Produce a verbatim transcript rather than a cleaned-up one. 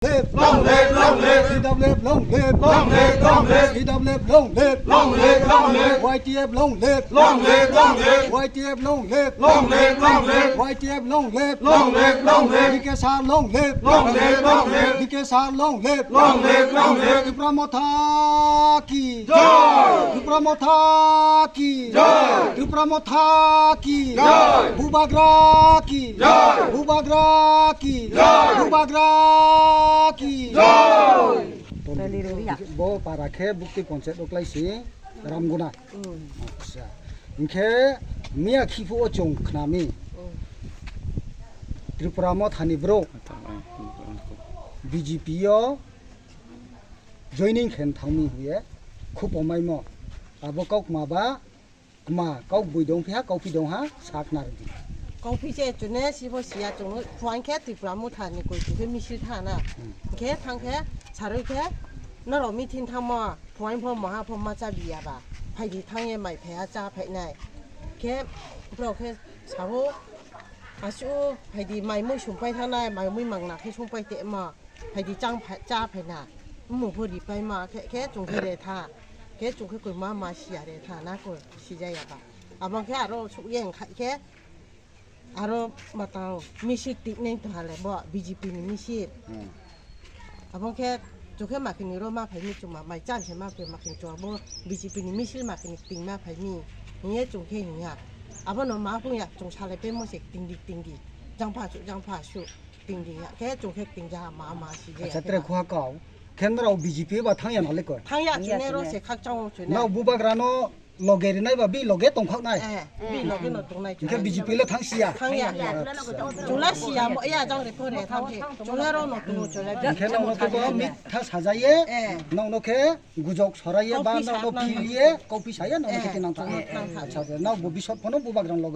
live! Long live, long live! C W F long live! Long live, long live! C W F long live! Long live, long live! Y T F long live! Long live, long live! Y T F long live! Long live, long live! Y T F long live! Long live, long live! B K sir long live! Long live, long live! B K sir long live! Long live, long live! Tipra Motha ki jai! Tipra Motha ki jai! Tipra Motha ki jai! Bubagra ki jai! Bubagra ki jai! Bubagra ki jai! Bo para khe bukti panchayat o klai si Ramguna. Acha. Hinkhe miya khiphuo chwng khnami. Tripura Mothani bro B J P o joining khe thangmi huye khupomaimo. Abo kok ma ba kma kok bui dong phiha, kok phi dong ha, sak nar di. Kok phi se chune sibo siya chungo, phuain khe Tripura Mothani koi khe misil thana. Khe thang khe saroi khe norok meeting thangmo, phuain pho maha pho ma cha biya ba. Phaidi thang ye mai phaiha cha phainai. Khe bro khe sabo asu phaidi mai mui sumpai thanai, mai mui mangna khe sumpai te ma. Phaidi chang phai, cha phaina. Mung pho ri pai ma khe, khe chung khe re tha. Khe chung khe koi ma ma siya re tha na ko sijaya ba. Abang khe aro suk ye khai khe aro matang misil tik neng to hale bo B J P ni misil. Abang khe chung khe makini ro ma phai mi chuma mai chan se ma khe makini chuma bo B J P ni misil makini ting ma phai mi. Hiye chung khe hiya. Abo no ma phung ya chung sale pe mo se ting di ting di. Jang pha su, jang pha su. Ting di ya, khe chung khe ting ja ma ma si je. Acha, tere khuha kau. Khe norok B J P ba thang ya nale koi? Thang ya, chune ro se khak chang chune. Nao bubagra no loge rinai ba bi loge tong khak nai? Eh, bi loge no tong nai. Khe B J P le thang siya? Thang ya. Chula siya mo ya jang re pore thang khe. Chula ro no tong chula. Khe no no to mi tha sajaye. Eh. No no khe gujok soraye ba no no piliye, kopi saya no no khe tinang tha. Acha, nao bo bisot phono bubagra loge.